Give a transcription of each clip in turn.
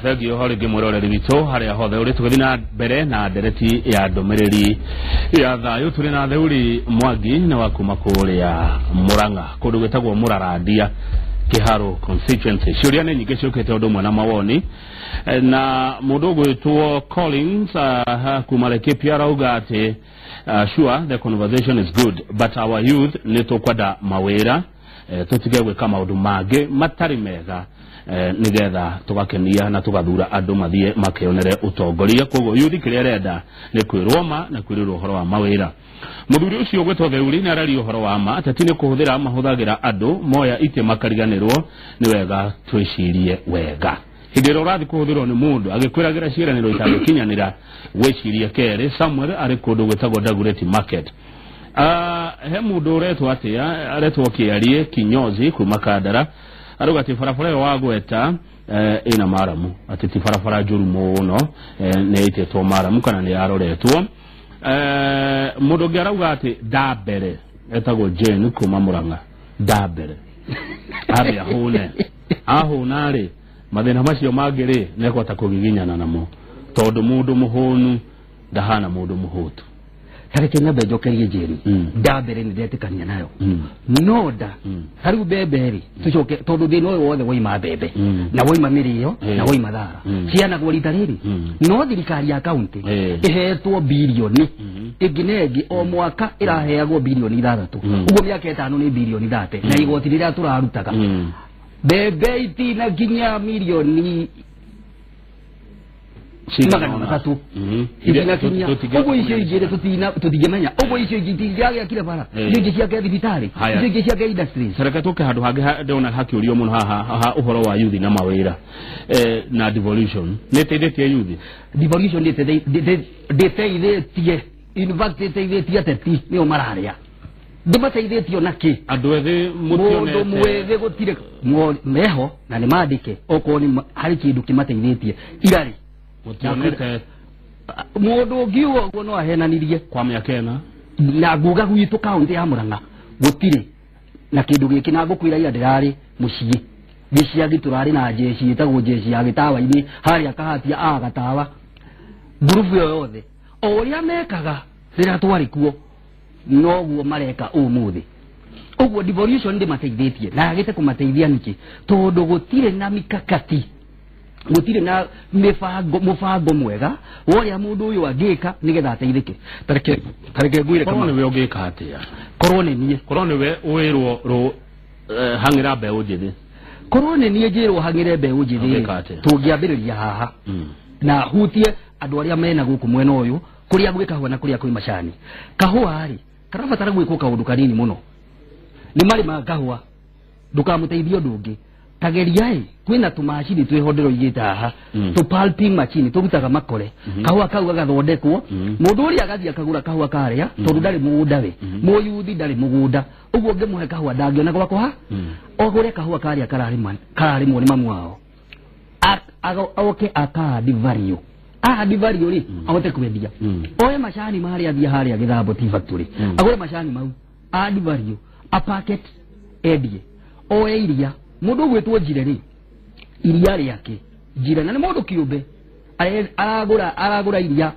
Thengio ho rĩngĩ mwĩroreri witũ harĩa hothe ũrĩ, tũgĩthiĩ na mbere na ndereti ya ndũmĩrĩri ya thayũ. Tũrĩ na Theuri Mwangi nĩ wa kuma kũrĩa Murang'a, kũndũ gwĩtagwo Mũrarandia, Kĩharũ constituency. Ciũria nĩ nyingĩ ciũkĩte ũndũ ũmwe na mawoni. Na mũndũ ũgwĩtwo Collins kuma Laikipia arauga atĩ sure, the conversation is good, but our youth nĩ tũkwenda mawĩra, tũtige gwĩka maũndũ mangĩ matarĩ mega, nĩgetha tũgakenia na tũgathura andũ mathiĩ makĩonere ũtongoria. Koguo yuthi kĩrĩa ĩrenda nĩ kwĩrwo ma na kwĩrĩrwo ũhoro wa mawĩra. Mũthuri ũcio ũgwĩtwo Theuri nĩ araria ũhoro wa ma. Ateti nĩ kũhũthĩra mahũthagĩra andũ, moya itĩ makariganĩrwo. Nĩ wega twĩcirie wega hĩndĩ ĩrĩa ũrathiĩ kũhũthĩrwo nĩ mũndũ agĩkwĩragĩra ciĩranĩro itangĩkinyanĩra, gwĩciria kerĩ. Samuel arĩ kũndũ gwĩtagwo Dagoretti Market. He mũndũ ũretwo atĩa, aretwo Kĩarie Kinyozi kuma Kandara, arauga atĩ barabara ĩyo wagweta ĩna maramu, atĩ ti barabara njũru mũno, nĩ ĩitĩtwo maramu kana nĩ yaroretwo. Mũndũ ũngĩ arauga atĩ ndambere etagwo Jane kuma Murang'a, ndambere ambe ahũne, ahũna rĩ, mathĩna macio mangĩ rĩ, nĩekũhota kũgiginyana namo, tondũ mũndũ mũhũnu ndahana mũndũ mũhũtu. Tareke nyambe njokerie njeri. Ndambere nĩ ndetĩkania nayo, no nda tarĩu mbembe rĩ, tũcoke tondũ thĩna ũyũ wothe waima mbembe na waima mĩrĩo na waima thara, cianagwo rita rĩrĩ. No thirikari ya kaunti ĩhetwo birioni ĩngĩ na ĩngĩ o mwaka, ĩraheagwo birioni 6. Ũguo mĩaka 5 nĩ birioni 30, na igoti rĩrĩa tũrarutaga, mbembe itina nginya milioni 300 itinakinya. Ũguo icio ingĩ rĩ, tũtingĩmenya. Ũguo icio ingĩ itingĩagĩakire bara, icio ingĩ ciake thibitarĩ, Haya. icio ingĩ ciake industries. Reke tũke handũ hangĩ ndĩrona hakĩũrio mũno haha ha ũhoro wa yuthi na mawĩra, na devolution nĩ ĩteithĩtie yuthi. Devolution ndĩteithĩtie. In fact, ĩteithĩtie ateti, nĩo mararĩa. Ndĩmateithĩtio na kĩ? Andũ ethĩ Mũndũ mũtionete? Mwĩthĩ gũtirĩ meho na nĩ mandĩke okorwo nĩ harĩ kĩndũ kĩmateithĩtie irarĩ. Mũtionete? Mũndũ ũngiuga ũguo no ahenanirie. Kwa mĩaka 4. Na nguga gwitũ kaunti ya Murang'a gũtirĩ na kĩndũ gĩkĩ, na ngũkwĩra ira ndĩrarĩ mũciĩ gĩciagi, tũrarĩ na jeshi ĩtagwo jeshi ya gĩtawa-inĩ harĩa kahatia a gatawa, ngurubu ĩyo yothe o ũrĩa mekaga rĩrĩa twarĩ kuo noguo mareka ũmũthĩ. Ũguo devolution ndĩmateithĩtie, na yagĩte kũmateithia nĩkĩ? Tondũ gũtirĩ na mikakati, gũtirĩ na mĩbango, mũbango mwega wa ũrĩa mũndũ ũyũ angĩka nĩgetha ateithĩke. Tareke ngwĩre. Korwo Kama nĩwe ũngĩka atĩa? Korwo nĩ niĩ? Korwo nĩwe wĩrwo rũ hang'ĩra mbeũ njĩthĩ. Korwo nĩ niĩ njĩrwo hang'ĩre mbeũ njĩthĩ Ũngĩka atĩa? Tũngĩambĩrĩria haha na hutie andũ arĩa mena gũkũ mwena ũyũ kũrĩa gwĩ kahũa na kũrĩa kwĩ macani. Kahũa rĩ, karabatara gwĩkwo kaũndũ kanini mũno. Nĩ marĩmaga kahũa, ndũkamũteithie ũndũ ũngĩ, tageriai kwĩna tũmacini twĩho ndĩroigĩte haha, tũ pulping machine tũrutaga makore, kahũa kau gagathondekwo. Mũndũ ũrĩa agathiĩ akagũra kahũa karĩa, tondũ ndarĩ mũgũnda we, mũyuthi ndarĩ mũgũnda. Ũguo ũngĩmũhe kahũa ndangĩona gwa kũha, ogũre kahũa karĩa kararĩmwo nĩ mamu wao. Oke aka add value, add value rĩ, ahote kwendia. Oe macani marĩa, athiĩ harĩa gĩthambo tea factory, agũre macani mau, add value, a packet, endie. Oe iria, mũndũ ũgwĩtwo Njire rĩ, iria rĩake Njire, na nĩ mũndũ kĩũmbe, aragũra iria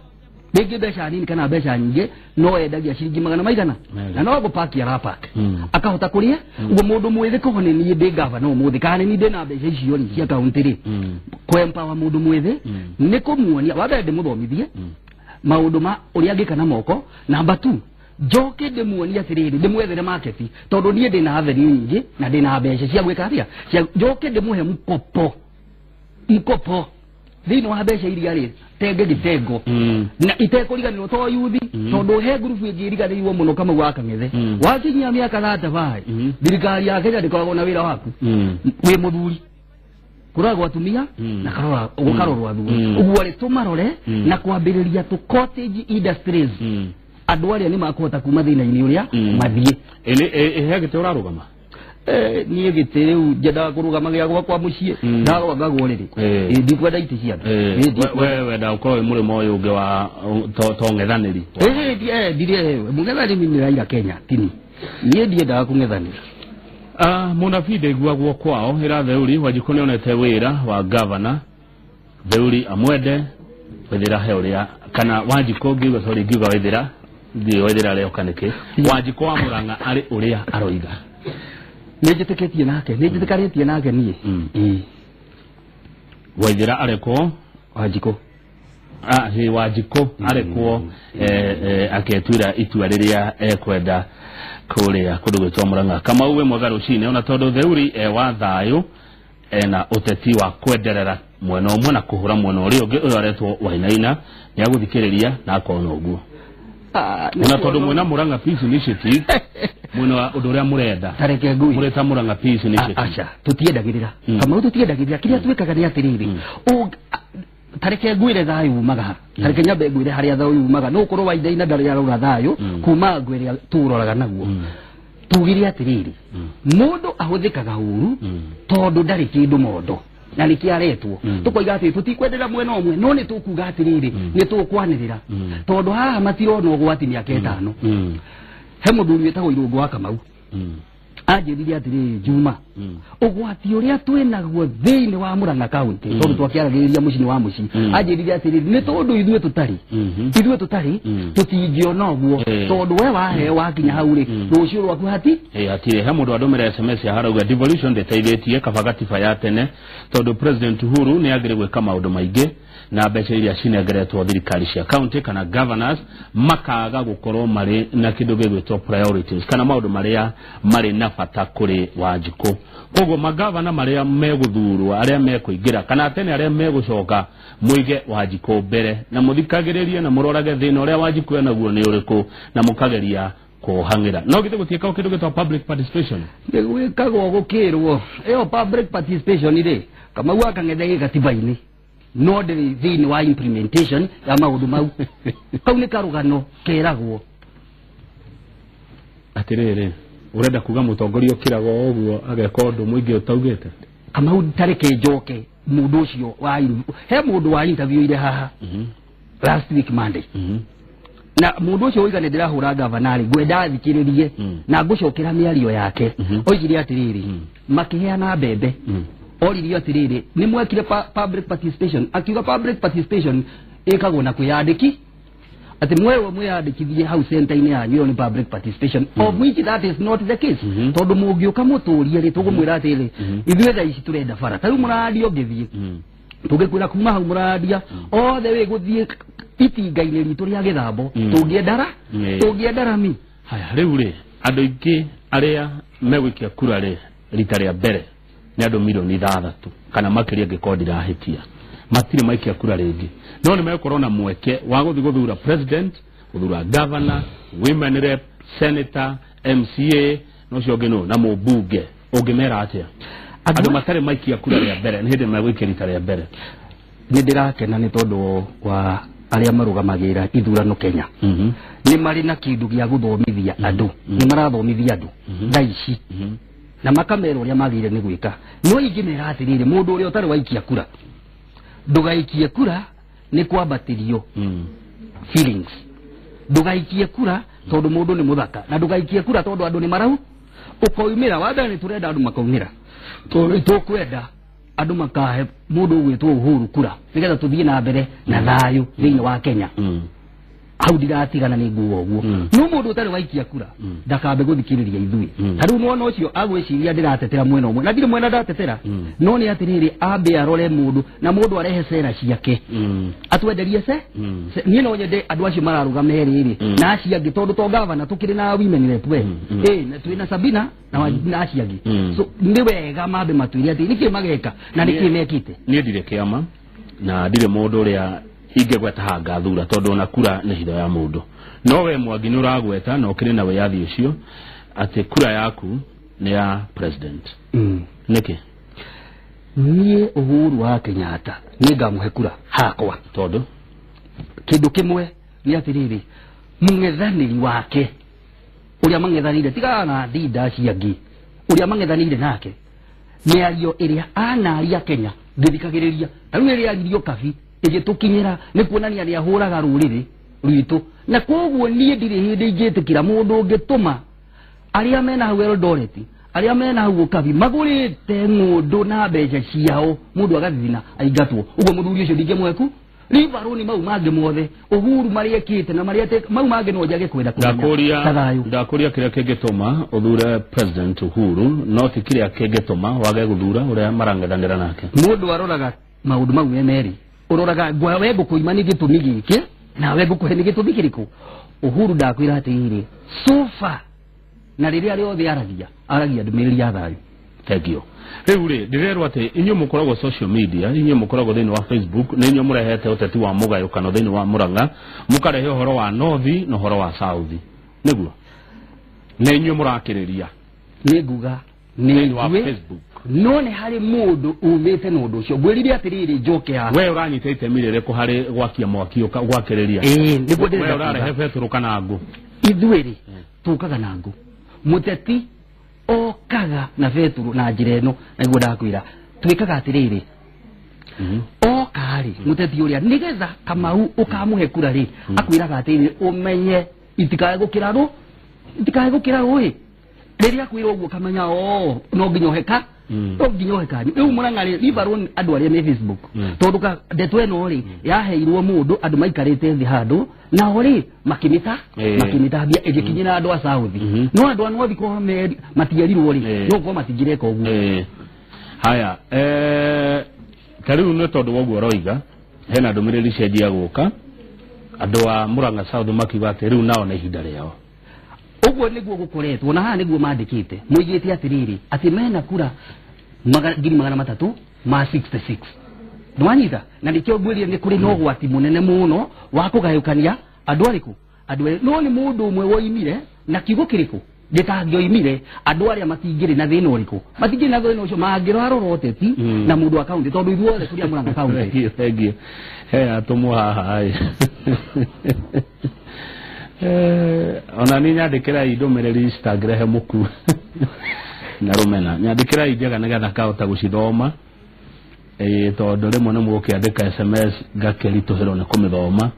rĩngĩ mbeca nini kana mbeca nyingĩ, no endagia ciringi magana maigana. Merĩ. Na no gũpaki arapaki, akahota kũrĩa. Ũguo mũndũ mwĩthĩ, koho nĩ niĩ ndĩ gavana ũmũthĩ kana nĩ niĩ ndĩ na mbeca icio rĩ cia kaunti rĩ, kwempower mũndũ mwĩthĩ nĩ kũmuonia wa mbere ndĩmũthomithie maũndũ ma ũrĩa angĩka na moko. Namba 2, njoke ndĩmuonie atĩrĩrĩ, ndĩmwethere market, tondũ niĩ ndĩna avenue nyingĩ na ndĩna mbeca cia gwĩka atĩa, cia njoke ndĩmũhe mkopo, mkopo thĩinĩ wa mbeca iria rĩ tenge gĩtengo na itekũriganĩrwo to yuthi, tondũ he ngurubu ĩngĩ ĩriganĩirwo mũno, Kamau wa Kang'ethe. Wakinyia mĩaka 35, thirikari ya Kenya ndĩkoragwo na wĩra waku. Wĩ mũthuri kũroragwo atumia na karora gũkarorwo athuri. Ũguo rĩ, tũmarore na kwambĩrĩria tũ cottage industries, andũ arĩa nĩ makũhota kuma thĩna-inĩ ũrĩa mathiĩ. Ĩ he gĩtĩ ũrarũgama? Niĩ gĩtĩ rĩu nyendaga kũrũgama gĩa gwakwa mũciĩ. Ndarũgangagwo rĩrĩ. Ndikwenda itĩ cia andũ. We wenda ũkorwo wĩ mũrĩmo ũyũ ũngĩ wa to ng'ethanĩri. Ndirĩ mũng'ethanĩri, nĩ Raila Kenya tini. Niĩ ndiendaga kũng'ethanĩra. Ah, mũnabii ndaiguagwo kwao ĩra Theuri Wanjikũ nĩonete wĩra wa gavana. Theuri amwende Waithira he uria kana Wanjikũ ngiuga sorry ngiuga Waithira ndi Waithira leo kanike Wanjikũ wa Murang'a ari uria aroiga nĩnjĩtĩkĩtie nake nĩnjĩtĩkanĩtie nake niĩ. Waithira arekwo Wanjikũ Wanjikũ arekwo aketuira itua rĩrĩa ekwenda kũrĩa kũndũ gwĩtwo Murang'a. Kamau wĩ mwega rũcinĩ ona tondũ Theuri wa thayũ ena ũteti wa kwenderera mwena ũmwe na kũhũra mwena ũrĩa ũngĩ ũyũ aretwo Wainaina nĩ agũthikĩrĩria na akona ũguo. Ona tondũ mwena Murang'a Peace Initiative mwena ũndũ ũrĩa mũrenda tareke ngui mũreta Murang'a Peace Initiative aca tũtiendagĩrĩra Kamau tũtiendagĩrĩra kĩrĩa twĩkaga nĩ atĩrĩrĩ tareke ngwire thayũ umaga ha tareke nyambe ngwire harĩa thayũ umaga no ũkorwo Wainaina ndarĩ arora thayũ kuma ngwĩrĩa tũroraga naguo tugire atĩrĩrĩ mũndũ ahũthĩkaga ũru tondũ ndarĩ kĩndũ mondo na nĩkĩ aretwo tũkoiga atĩ tũtikwendera mwena ũmwe no nĩ tũkuga atĩrĩrĩ nĩ tũkwanĩrĩra tondũ haha matirona ũgwati mĩaka ĩtano. He mũthuri wĩtagwo Irũngũ wa Kamau anjĩrire atĩrĩrĩ Juma ũgwati ũrĩa twĩnaguo thĩinĩ wa Murang'a County tondũ twakĩaragĩrĩria mũciĩ wa mũciĩ anjĩrire atĩrĩrĩ nĩ tondũ ithuĩ tũtarĩ tũtingĩona ũguo tondũ we waheo wakinya hau rĩ rũciũ rwaku hati hatirĩ. He mũndũ andũmĩra SMS ya harauga devolution ndĩteithĩtie kaba gatiba ya tene tondũ President Uhuru nĩ agĩrĩ gwĩka maũndũ maingĩ na mbeca iria cinengeretwo thirikari cia county kana governors makaga gũkorwo marĩ na kĩndũ gĩgwĩtwo priorities kana maũndũ marĩa marĩ na bata kũrĩ Wanjikũ. Koguo magavana marĩa megũthurwo arĩa mekũingĩra kana tene arĩa megũcoka mũige Wanjikũ mbere na mũthikagĩrĩrie na mũrorage thĩna ũrĩa Wanjikũ enaguo nĩ ũrĩkũ na mũkageria kũhang'ĩra. No githĩ gũtiĩkagwo kĩndũ gĩtwa public participation? Nĩ gwĩkagwo gũkĩrwo ĩyo public participation rĩ Kamau akang'ethe gĩ gatiba-inĩ no ndĩrĩ thĩinĩ wa implementation ya maũndũ mau kau nĩ karũgano keragwo. Atĩrĩrĩ urenda kuga mũtongoria ũkĩraga o ũguo ageka ũndũ mũingĩ ũtaugĩte? Kamau tareke njoke mũndũ ũcio wa he mũndũ wa interview ire haha last week Monday na mũndũ ũcio oiga nĩ ndĩrahũra gavana rĩ ngwenda athikĩrĩrie na ngũcokera mĩario yake oigire atĩrĩrĩ makĩheana mbembe oririo atĩrĩrĩ nĩ mwekire public participation akiuga public participation ĩkagwo na kwĩyandĩki atĩ mwewe mwĩyandĩkithie hau center-inĩ yanyu ĩyo nĩ public participation of which that is not the case tondũ mũngĩũka mũtũrie rĩ tũgũmwĩra atĩrĩ ithuĩ thaa ici tũrenda bara ta rĩu mũrandia ũngĩthiĩ tũngĩkwĩra kuma hau mũrandia othe wĩ gũthiĩ itinga-inĩ ritũ rĩa gĩthambo tũngĩenda rami. Haya rĩu rĩ andũ aingĩ arĩa megũikia kura rĩ rita rĩa mbere nĩ andũ milioni 6 kana makĩria angĩkorwo ndirahĩtia matirĩ maikia kura rĩngĩ no nĩ megũkorwo na mweke wa gũthiĩ gũthura president gũthura governor women rep senator MCA na ũcio ũngĩ nũ na mũmbunge ũngĩmera atĩa andũ matarĩ maikia kura rĩa mbere nĩ hĩndĩ megũikia rita rĩa mbere? Nĩ ndĩrakena nĩ tondũ wa arĩa marũgamagĩrĩra ithurano Kenya nĩ marĩ na kĩndũ gĩa gũthomithia andũ nĩ marathomithia andũ thaa ici na makamera ũrĩa magĩrĩire nĩ gwĩka no ingĩmera atĩrĩrĩ mũndũ ũrĩa ũtarĩ waikia kura ndũgaikie kura nĩ kwambatĩrio feelings ndũgaikie kura tondũ mũndũ nĩ mũthaka na ndũgaikie kura tondũ andũ nĩ marau ũkoimĩra wa mbere nĩ tũrenda andũ makaumĩra tũkwenda andũ makahe mũndũ ũgwĩtwo Uhuru kura nĩgetha tũthiĩ na mbere na thayũ thĩinĩ wa Kenya hau ndiratigana nĩ nguo ũguo no mũndũ ũtarĩ waikia kura ndakambe gũthikĩrĩria ithuĩ ta rĩu mwana ũcio agwĩciria ndĩratetera mwena ũmwe na ndirĩ mwena ndatetera no nĩ atĩrĩrĩ ambe arore mũndũ na mũndũ arehe cera ciake atwenderie ce niĩ no nyende andũ acio mararũgama erĩ na acio angĩ tondũ to gavana tũkĩrĩ na women rep we na twĩna Sabina na acio angĩ so nĩ wega mambe matwĩre atĩ nĩkĩ mageka na nĩkĩ mekĩte. Niĩ ndirĩ kĩama na ndirĩ mũndũ ũrĩa ingĩgweta haha ngathura tondũ ona kura nĩ hitho ya mũndũ no we Mwangi nĩ ũragweta na ũkĩrĩ na wĩyathi ũcio atĩ kura yaku nĩ ya president nĩkĩ? Niĩ Uhuru wa Kenyatta nĩ ngamũhe kura hakwa tondũ kĩndũ kĩmwe nĩ atĩrĩrĩ mũng'ethanĩri wake ũrĩa mang'ethanĩire tigana na ndinda acio angĩ ũrĩa mang'ethanĩire nake mĩario ĩrĩa anaria Kenya ngĩthikagĩrĩria ta rĩu ĩrĩa aririo Kabi ĩgĩtũkinyĩra nĩ kuonania nĩ ahũraga rũrĩrĩ rwitũ na koguo niĩ ndirĩ hĩndĩ ingĩtĩkĩra mũndũ ũngĩtũma arĩa mena hau Eldoret Arĩa mena hau ũkabi magũrĩte ng'ũndũ na mbeca ciao, mũndũ agathina aingatwo. Ũguo mũthuri ũcio ndingĩmweku. Ribaruni mau mangĩ mothe Uhuru marĩekĩte na marĩete mau mangĩ no njage kwenda kũmenya. Ndakũria kĩrĩa kĩngĩtũma ũthure President Uhuru, no ti kĩrĩa kĩngĩtũma wage gũthura ũrĩa marang'ethanĩra nake. Mũndũ aroraga maũndũ mau me merĩ, ũroraga we ngũkũima nĩ gĩtũmi gĩkĩ nawe ngũkũhe nĩ gĩtũmi kĩrĩkũ. Uhuru ndakwĩra atĩrĩrĩ, so far na rĩrĩa rĩothe aragia ndũmĩrĩri ya thayũ. Thank you. Rĩu rĩ ndĩrerwo atĩ inyuĩ mũkoragwo social media, inyuĩ mũkoragwo thĩinĩ wa Facebook, nĩ inyuĩ mũrehete ũteti wa mũgayũkano thĩinĩ wa Murang'a, mũkarehe ũhoro wa North na ũhoro wa South, nĩguo? Nĩ inyuĩ mũrakĩrĩria. Nĩ nguga nĩ wa Facebook. No nĩ harĩ mũndũ umĩte na ũndũ ũcio. Ngwĩrire atĩrĩrĩ, njoke haha. We ũranyita itemi rĩrĩkũ harĩ gwakia mwaki gwakĩrĩria? Ĩĩ, nĩguo ndĩrenda. We ũrarehe betũrũ kana ngũ? Ithuĩ rĩ tũkaga na ngũ. Mũteti okaga na betũrũ na njĩra ĩno, nĩguo ndakwĩra. Twĩkaga atĩrĩrĩ, oka rĩ mũteti ũrĩa nĩgetha Kamau ũkamũhe kura rĩ, akwĩraga atĩrĩrĩ, ũmenye itikae gũkĩra rũ, itikae gũkĩra rũĩ. Rĩrĩa akwĩra ũguo kamenya no nginya ũhe ka, no nginya ũhe kanyu. Rĩu Murang'a rĩ, ribarwo andũ arĩa me Facebook, tondũ ndeto ĩno rĩ yaheirwo mũndũ, andũ maikarĩte thĩ handũ nao rĩ makĩmĩta makĩmĩtambia ĩgĩkinyĩra andũ a South. No andũ a North ko matierirwo rĩ, no ko matingĩreka ũguo. Haya, ta rĩu nĩ tondũ wa ũguo ũroiga, hena ndũmĩrĩri cianjia gũka, andũ a Murang'a South makiuga atĩ rĩu nao nĩ ihinda rĩao. Ũguo nĩguo gũkoretwo, na haha nĩguo mandĩkĩte, moigĩte atĩrĩrĩ, atĩ mena kura 366,000. Nĩwanyita? Na nĩkĩo ngwĩrire nĩ kũrĩ na ũgwati mũnene mũno wa kũgayũkania andũ arĩkũ, andũ erĩ. No nĩ mũndũ ũmwe woimire na kiugo kĩrĩkũ gĩtangĩoimire, andũ arĩa matingĩrĩ na thĩna ũrĩkũ, matingĩrĩ na thĩna ũcio, mangĩrarora ũteti na mũndũ wa kaunti, tondũ ithuothe tũrĩ a Murang'a kaunti. Thengiũ. He atũmwo haha ĩ. Ona ni nyandĩkĩrai ndũmĩrĩri citangĩrehe mũku na rũmena, nyandĩkĩrai njega nĩgetha ngahota gũcithoma, tondũ rĩmwe nĩ mũgũkĩandĩka SMS ngakĩritũhĩrwo nĩ kũmĩthoma,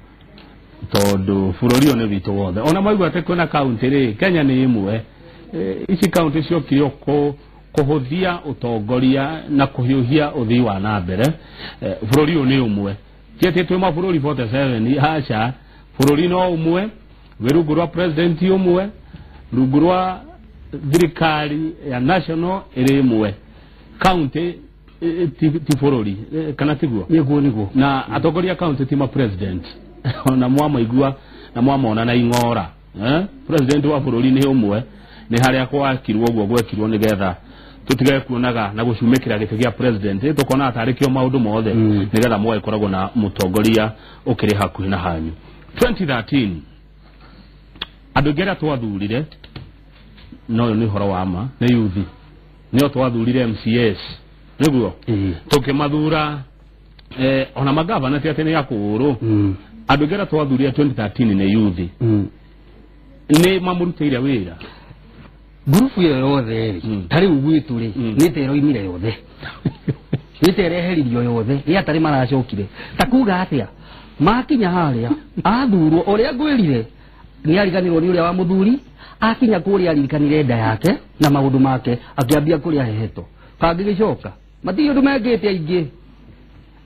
tondũ bũrũri ũyũ nĩ witũ wothe. Ona maigua atĩ kwĩna kaunti rĩ, Kenya nĩ ĩmwe. Ici kaunti ciokire kũhũthia ũtongoria na kũhiũhia ũthii wa na mbere. Bũrũri ũyũ nĩ ũmwe, ti atĩ twĩ mabũrũri 47, aca, bũrũri no ũmwe, wĩ rungu rwa president ũmwe, rungu rwa thirikari ya national ĩrĩ ĩmwe. County ti bũrũri, kana tiguo? Nĩguo, nĩguo. Na atongoria county ti ma president. Ona mwamaigua na mwamona na ing'ora. President wa bũrũri nĩ ũmwe, nĩ harĩa gwakirwo ũguo gwekirwo nĩgetha tũtigage kuonaga na gũcumĩkĩra gĩtĩ gĩa president, tũkona tarĩ kĩo maũndũ mothe, nĩgetha mũgagĩkoragwo na mũtongoria ũkĩrĩ hakuhĩ na hanyu. 2013 andũ aingĩ arĩa twathurire, no ũyũ nĩ ũhoro wa ma, nĩ yuthi, nĩo twathurire MCAs, nĩguo tũkĩmathura, ona magavana ti atĩ nĩ akũrũ. Andũ aingĩ arĩa twathurire 2013 nĩ yuthi, nĩ mamũrutĩire wĩra. Ngurubu ĩyo yothe rĩ, ta rĩu gwitũ rĩ, nĩ ta ĩroimire yothe, nĩ ta ĩreheririo yothe, nĩ atarĩ maracokire. Ta kuga atĩa, makinya harĩa athurwo, ũrĩa ngwĩrire nĩ ariganĩrwo nĩ ũrĩa wa mũthuri, akinya kũrĩa aririkanire nda yake na maũndũ make, akĩambia kũrĩa heheto. Kangĩgĩcoka matirĩ ũndũ mekĩte aingĩ.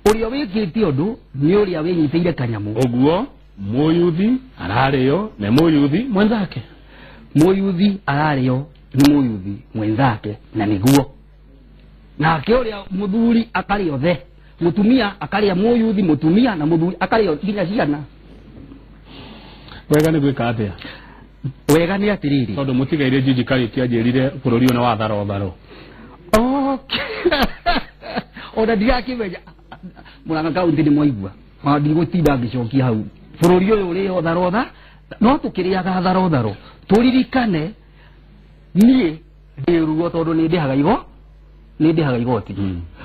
Ũrĩa wĩkĩte ũndũ nĩ ũrĩa wĩnyitĩire kanyamũ. Ũguo mũyuthi ararĩo nĩ mũyuthi mwenzake, mũyuthi ararĩo nĩ mũyuthi mwenzake, na nĩguo nake ũrĩa mũthuri akarĩo the, mũtumia akarĩa mũyuthi, mũtumia na mũthuri akarĩo nginya ciana. Wega nĩ gwĩka atĩa? Wega nĩ atĩrĩrĩ, tondũ mũtigaire Njinji Kariũki anjĩrire bũrũri ũyũ nĩ wa tharo tharo. Okay. Ona ndirakĩmenya Murang'a kaunti nĩ mwaigua, ndigũtinda ngĩcokia hau. Bũrũri ũyũ ũrĩo tharotha, no tũkĩrĩaga tharotharo. Tũririkane niĩ ndĩ ruo tondũ nĩ ndĩhaga igo, nĩ ndĩhaga igoti.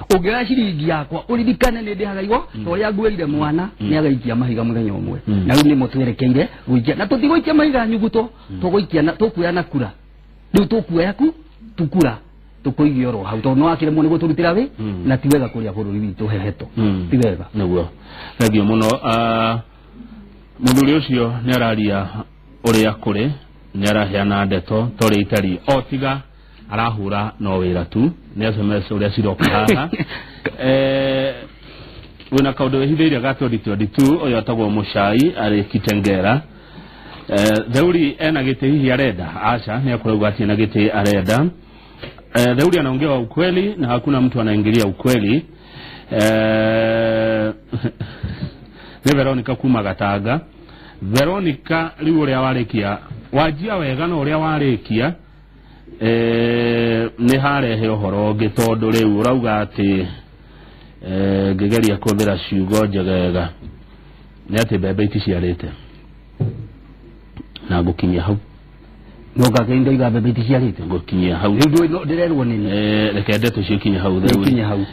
Ũngĩoya ciringi yakwa ũririkane nĩ ndĩhaga igo, ta ũrĩa ngwĩrire mwana nĩ agaikia mahiga mũthenya ũmwe. Na rĩu nĩmo twerekeire gũikia, na tũtigũikia mahiga nyuguto, tũgũikia na tũkuoya na kura. Rĩu tũkuoya ku tukura tũkũigia oro hau, tondũ no akĩremwo nĩ gũtũrutĩra wĩ, na ti wega kũrĩa bũrũri witũ heheto. Ti wega. Nĩguo. Thengiũ mũno. Mũthuri ũcio nĩ araria ũrĩa kũrĩ, nĩ araheana ndeto ta ũrĩa itariĩ, o tiga Arahura no wĩra tu nĩ SMS ũrĩa ciroka haha. Wĩna kaũndũ wĩhithĩire ga 2022 ũyũ atagwo Mũcai arĩ Kitengera. Theuri ena gĩtĩ hihi arenda? Aca, nĩ akoragwo atĩ ena gĩtĩ arenda. Theuri anaongea ukweli na hakuna mtu anaingilia ukweli. Nĩ Veronica kuma Gatanga. Veronica rĩu ũrĩa warĩkia wanjia wega no ũrĩa warĩkia nĩ harehe ũhoro ũngĩ tondũ rĩu ũrauga atĩ ngĩgeria kũhũthĩra ciugo njegega nĩ atĩ mbembe iticiarĩte na ngũkinyia hau. No ngake ndoiga mbembe iticiarĩte ngũkinyia hau. Rĩu ndĩrerwo nini? Reke ndeto cikinya hau. Ikinye hau.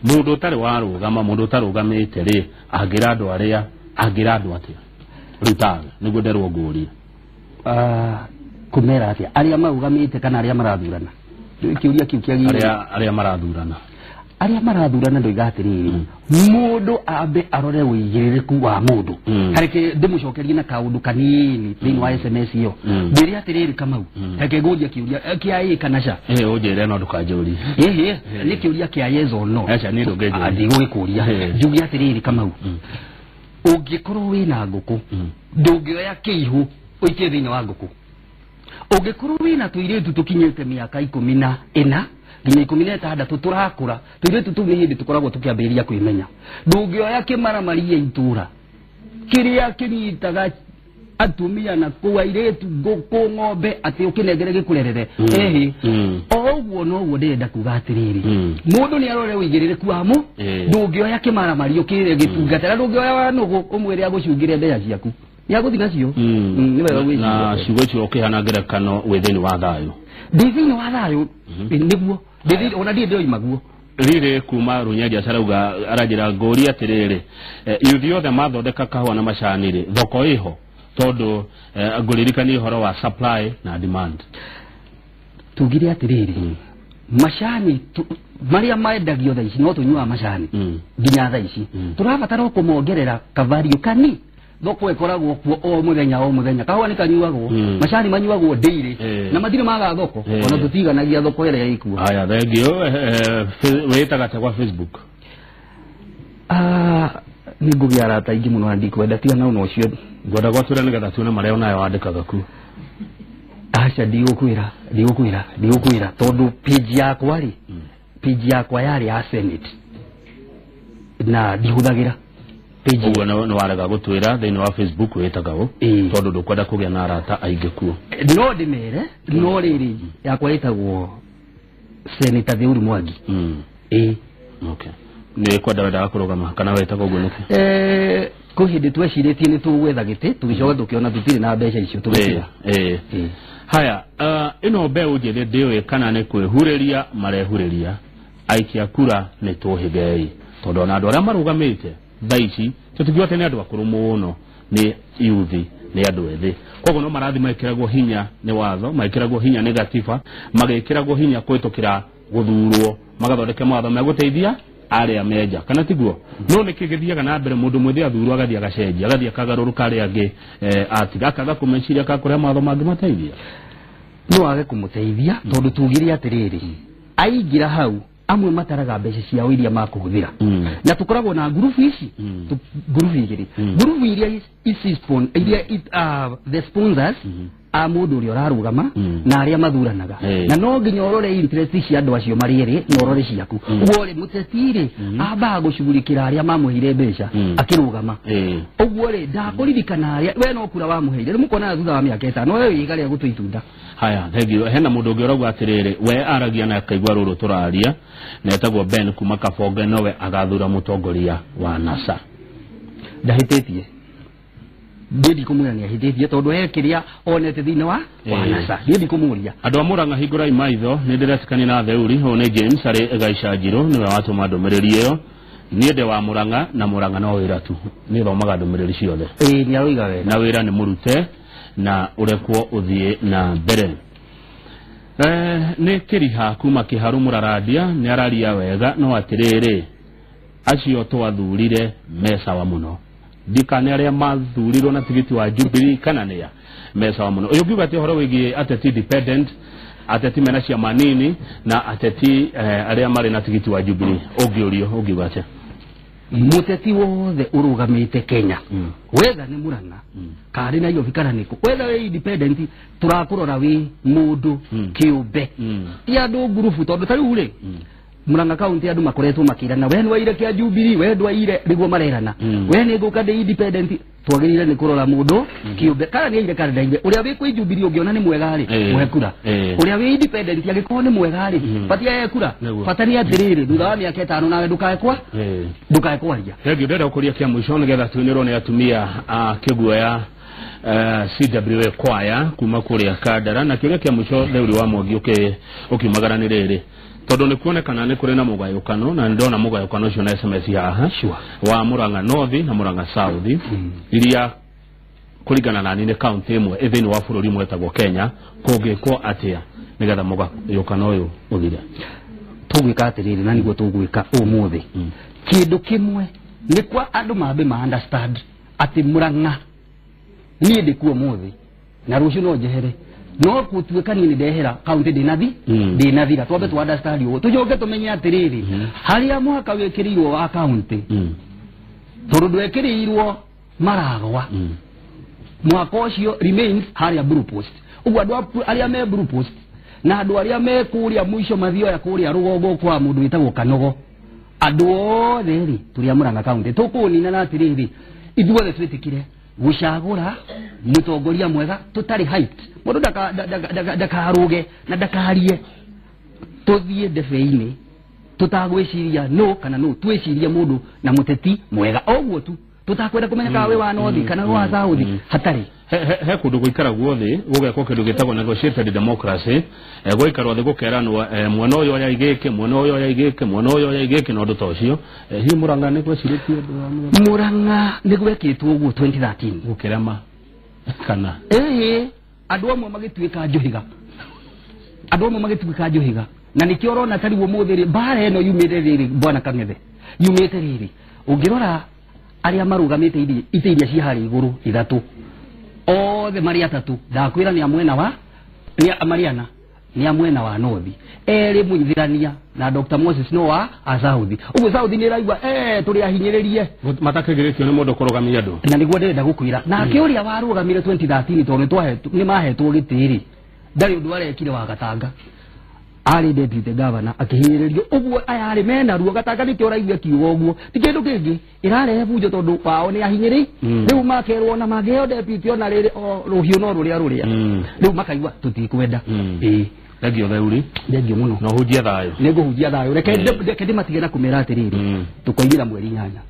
Mũndũ ũtarĩ warũgama, mũndũ ũtarũgamĩte rĩ, angĩra andũ arĩa angĩra andũ atĩa rĩu tawe nĩguo nderwo ngũrie. Kũmera atĩa arĩa marũgamĩte kana arĩa marathurana? Kĩũria kĩu kĩagĩrĩire. Arĩa marathurana. Arĩa marathurana ndoiga atĩrĩrĩ, mũndũ ambe arore ũigĩrĩrĩku wa mũndũ. Hareke ndĩmũcokerie na kaũndũ kanini thĩinĩ wa SMS ĩyo. Ndĩre atĩrĩrĩ Kamau, reke ngũrie kĩũria kĩa ĩ kana ca. Ũnjĩre no ndũkanjũrie. Ĩhĩ, nĩ kĩũria kĩa yes or no. Aca, niĩ ndũngĩnjũria. Ndigũgĩkũria. Njuge atĩrĩrĩ Kamau, ũngĩkorwo wĩna ngũkũ, ndũngĩoya kĩihũ ũikie thĩinĩ wa ngũkũ. Ũngĩkorwo wĩna tũirĩtu tũkinyĩte mĩaka 14 nginya 16 tũrakũra, tũirĩtu tũu nĩ hĩndĩ tũkoragwo tũkĩambĩrĩria kwĩmenya. Ndũngĩoya kĩmaramaria itũra kĩrĩa kĩnyitaga atumia na kũu airĩtu ngũkũ ng'ombe atĩ ũkĩnengere gĩkũrerere. Ĩhĩ, o ũguo noguo ndĩrenda kuga atĩrĩrĩ, mũndũ nĩ arore ũigĩrĩrĩku wa mũ. Ndũngĩoya kĩmaramaria ũkĩre gĩtungatĩra, ndũngĩoya wa nũgũ ũmwĩre agũcungĩre mbeca ciaku, nĩagũthiĩ nacio. Nĩ wega gwĩciria. Na ciugo icio ũkĩhana ngerekano wĩ thĩinĩ wa thayũ. Ndĩ thĩinĩ wa thayũ nĩguo ona ndiĩ ndĩroima guo. Rĩrĩ kuma Runyenja carauga aranjĩra ngũria atĩrĩrĩ, yuthi othe mathondeka kahũa na macani rĩ, thoko ĩho? Tondũ ngũririkanie ũhoro wa supply na demand. Tugire atĩrĩrĩ, macani marĩa maendagio thaa ici no tũnyuaga macani nginya thaa ici, tũrabatara kũmongerera kavario kani. Thoko ĩkoragwo kuo o mũthenya o mũthenya. Kahũa nĩ kanyuagwo, macani manyuagwo daily, na matirĩ maga thoko, ona tũtiganagia thoko ĩrĩa ĩkuo. Haya, thengio. Wĩtaga atĩa kwa Facebook? Nĩ ngũgĩa arata aingĩ mũno na ndikwenda tigana na ũcio. Ngwenda gwatwĩra nĩgetha tuone marĩa onayo wandĩkaga kuo. Aca, ndigũkwĩra tondũ page yakwa rĩ, page yakwa yarĩ ya Senate na ndihũthagĩra. Ũguo nĩ warega gũtwĩra thĩinĩ wa Facebook wĩtaga ũ, tondũ ndũkwenda kũgĩa na arata aingĩ kuo. No ndĩmere, no rĩrĩ yakwa ĩtagwo Senator Theuri Mwangi. Ĩĩ. Okay. Nĩ kwenda wendaga kũrũgama kana wĩtaga ũguo nĩkĩ? Kwĩ hĩndĩ twecirĩtie nĩ tũgwetha gĩtĩ, tũgĩcoka tũkĩona tũtirĩ na mbeca icio tũgĩtiga. Haya, ĩno mbeũ njĩthĩ ndĩũĩ kana nĩ kwĩhurĩria marehurĩria, aikia kura nĩ tũhĩgei, tondũ ona andũ arĩa marũgamĩte thaa ici tũtingiuga atĩ nĩ andũ akũrũ mũno, nĩ yuthi, nĩ andũ ethĩ. Koguo no marathi mekĩragwo hinya nĩ watho, mekĩragwo hinya nĩ gatiba, magĩkĩragwo hinya kũhĩtũkĩra gũthurwo, magathondeka mawatho megũteithia arĩa menja, kana tiguo? No nĩkĩ gĩthiaga na mbere mũndũ mwĩthĩ athurwo agathiĩ agacenjia, agathiĩ akagarũrũka arĩa angĩ, atiga akaga kũmeciria kana kũrĩa mawatho mangĩmateithia? No age kũmũteithia tondũ tugire atĩrĩrĩ, aingĩra hau amwe mataraga mbeca ciao iria makũhũthĩra. Na tũkoragwo na ngurubu ici, ngurubu igĩrĩ, ngurubu iria ici iria the sponsors a mũndũ ũrĩa ũrarũgama na arĩa mathuranaga. Na no nginya ũrore interest cia andũ acio marĩ erĩ na ũrore ciaku. Ũguo rĩ, mũteti rĩ, ambaga gũcugurikĩra arĩa mamũheire mbeca akĩrũgama. Ũguo rĩ, ndakũririkana arĩa we no kura wamũheire, rĩu mũkonaga thutha wa mĩaka 5 we wĩ iga rĩa gũtua itunda. Haya, thengio. Hena mũndũ ũngĩ ũrauga atĩrĩrĩ, we aragia na akaigua rũrũ tũraria, na etagwo Ben kuma Kabonge, nowe agathura mũtongoria wa NASA. Ndahĩtĩtie. Ndiĩ ndikũmwĩra nĩ ahĩtĩtie tondũ he kĩrĩa onete thĩinĩ wa NASA. Ndiĩ ndikũmũria. Andũ a Mũrang'a hingũrai maitho, nĩ ndĩretikania na Theuri, ũyũ nĩ James arĩ Gaicanjirũ, nĩwe watũma ndũmĩrĩri ĩyo. Niĩ ndĩ wa Mũrang'a na Mũrang'a no wĩra tu. Niĩ thomaga ndũmĩrĩri ciothe. Ĩĩ, nĩ aroiga wega. Na wĩra nĩ mũrute na ũrekwo ũthiĩ na mbere. Nĩ kĩriha kuma Kĩharũ Mũrarandia, nĩ araria wega, no atĩrĩrĩ, acio twathurire me sawa mũno. Ndikane arĩa mathurirwo na tigiti wa Jubilee kana nĩa. me sawa mũno. Ũyũ ũngiuga atĩ ũhoro wĩgiĩ ateti independent, ateti mena ciama nini na ateti arĩa marĩ na tigiti wa Jubilee, ũngĩũrio ũngiuga atĩa? Muteti wothe urugamite Kenya, wetha nĩ Murang'a karĩ Nairobi kana nĩkũ, wetha wĩ independent, tũrakũrora wĩ mũndũ kĩũmbe, ti andũ ngurubu. Tondũ ta rĩu rĩ, Murang'a County andũ makoretwo makĩrana, we nĩwaire kĩa Jubilee, we ndwaire, nĩguo marerana. We nĩ ngũka ndĩ independent. Twagĩrĩire nĩ kũrora mũndũ kĩũmbe, kana nĩ aire kana ndaire. Ũrĩa wĩ kwĩ Jubilee ũngĩona nĩ mwega rĩ, mũhe kura. Ũrĩa wĩ independent angĩkorwo nĩ mwega rĩ, bati ahe kura. Bata nĩ atĩrĩrĩ, thutha wa mĩaka 5 nawe ndũkae kwa ndũkae kwaria. Thengiũ. Ndĩrenda gũkũria kĩa mũico nĩgetha tuinĩrwo nĩ atumia a kĩguoya CWA kwaya kuma kũrĩa Kandara. Na kĩũria kĩa mũico, Theuri wa Mwangi, ũkiumagara nĩ rĩrĩ, tondũ nĩ kuonekana nĩ kũrĩ na mũgayũkano, na nĩ ndona mũgayũkano ũcio na SMS haha wa Murang'a North na Murang'a South, iria kũringana na niĩ nĩ kaunti ĩmwe ĩ thĩinĩ wa bũrũri ũmwe wĩtagwo Kenya. Kũngĩkwo atĩa nĩgetha mũgayũkano ũyũ ũthire? Tũgwĩka atĩrĩrĩ, na nĩguo tũgwĩka ũmũthĩ, kĩndũ kĩmwe nĩ kwa andũ mambe ma understand atĩ Murang'a niĩ ndĩkuo ũmũthĩ na rũciũ no njehere, no gũtuĩka niĩ nĩ ndehera kaunti ndĩnathi ndĩnathira. Twambe tu understand ũguo, tũcoke tũmenye atĩrĩrĩ, harĩa mũhaka wĩkĩrĩirwo wa kaunti, tondũ ndwekĩrĩirwo maragwa, mwaka ũcio remains harĩa Blue Post. Ũguo andũ arĩa me Blue Post na andũ arĩa me kũrĩa mũico mathioya kũrĩa rũgongo kwa mũndũ wĩtagwo Kanogo, andũ othe rĩ, tũrĩ a Murang'a County. Tũkũnina na atĩrĩrĩ, ithuothe twĩtĩkire gũcagũra mũtongoria mwega tũtarĩ hyped. Mũndũ ndakarũge na ndakarie, tũthiĩ ndebe-inĩ tũtagwĩciria no kana no twĩcirie mũndũ na mũteti mwega, ũguo tu, tũtakwenda kũmenya kana wĩ wa north kana wĩ wa south, hatarĩ. He kũndũ gũikaragwo thĩ gũgekwo kĩndũ gĩtagwo negotiated democracy, gũikarwo thĩ gũkeranwo, mwena ũyũ oya igĩkĩ, mwena ũyũ oya igĩkĩ, mwena ũyũ oya igĩkĩ, na ũndũ ta ũcio. Hihi Murang'a nĩ gwecirĩtio ũndũ wa mũthemba? Murang'a nĩ gwekĩtwo ũguo 2013. Gũkĩrema kana? Ĩhĩ, andũ amwe magĩtuĩka njũhiga, andũ amwe magĩtuĩka njũhiga, na nĩkĩo ũrona ta rĩu ũmũthĩ rĩ, mbara ĩno yumĩte rĩrĩ, bwana Kang'ethe, yumĩte rĩrĩ, ũngĩrora arĩa marũgamĩte itĩ iria ciĩ harĩa igũrũ ithatũ, othe marĩ atatũ, ndakwĩra nĩ a mwena wa nĩ a marĩ ana nĩ a mwena wa north, erĩ mũithĩrania na Dr Moses no wa a south. Ũguo south nĩ ĩraigua tũrĩ ahinyĩrĩrie. Matakĩgĩrĩtio nĩ mũndũ kũrũgamia andũ. Na nĩguo ndĩrenda gũkwĩra, nake ũrĩa warũgamire 2013, tondũ nĩ mahetwo gĩtĩ rĩ, ndarĩ ũndũ arekire. Wa Gatanga arĩ deputy governor, akĩhinyĩrĩrio. Ũguo aya arĩ mena ruo. Gatanga nĩkĩo ũraigua akiuga ũguo, ti kĩndũ kĩngĩ ĩrarehe bunjo, tondũ wao nĩ ahinyĩrĩ. Rĩu makerwo ona mangĩheo deputy, ona rĩrĩ o rũhiũ no rũrĩa rũrĩa, rĩu makaigua tũtikwenda. Ĩĩ. Thengio, Theuri. Thengio mũno. Na ũhunjie thayũ. Nĩ ngũhunjia thayũ. Reke reke ndĩmatige na kũmera atĩrĩrĩ, tũkoimĩra mweri 8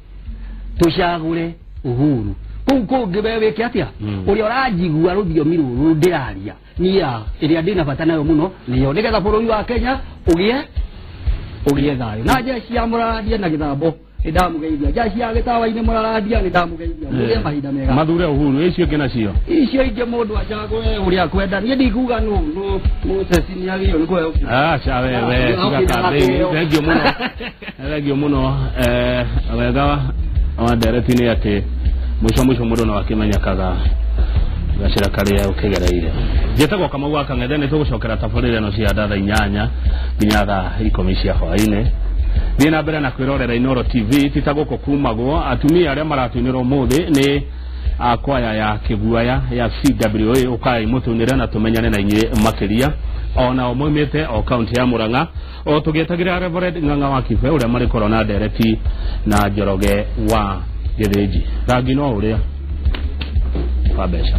tũcagũre Uhuru. Kũu kũngĩ we wĩke atĩa? Ũrĩa ũranjigua rũthiomi rũrũ ndĩraria niĩ ĩrĩa ndĩna bata nayo mũno nĩyo nĩgetha bũrũri wa Kenya ũgĩe thayũ. Na jeshi ya Mũrarandia na gĩthambo nĩ ndamũgeithia, jeshi ya gĩtawa-inĩ Mũrarandia nĩ ndamũgeithia, mũgĩe mahinda mega. Mathure Uhuru, icio ingĩ nacio? Icio ingĩ mũndũ acagũre ũrĩa akwenda. Niĩ ndikuga nũ nũ Moses nĩ agĩrĩirwo nĩ kũheo kĩo. Aca wewe. Ah, tiga okay, campaign. ndakĩheo. Thengio mũno, thengio mũno. Wega wa ndereti nĩ atĩ mũico mũico mũndũ no akĩmenyekaga gacĩra karĩa ũkĩgereire. Njĩtagwo Kamau wa Kang'ethe. Nĩ tũgũcokera tabarĩra ĩno cia thaa 8 nginya thaa 10 cia hwaĩ-inĩ. Thiĩ na mbere na kwĩrorera Inoro TV. Ti ta gũkũ kumagwo. Atumia arĩa maratuinĩra ũmũthĩ nĩ a kwaya ya kĩguaya ya CWA. Ũkai mũtũinĩre na tũmenyane na inyuĩ makĩria, ona moimĩte o kaunti ya Murang'a, o tũgĩetagĩra Reverend Ng'ang'a wa Kibe ũrĩa marĩkorwo na ndereti na Njoroge wa Gĩthĩnji. Rangi no ũrĩa wa mbeca.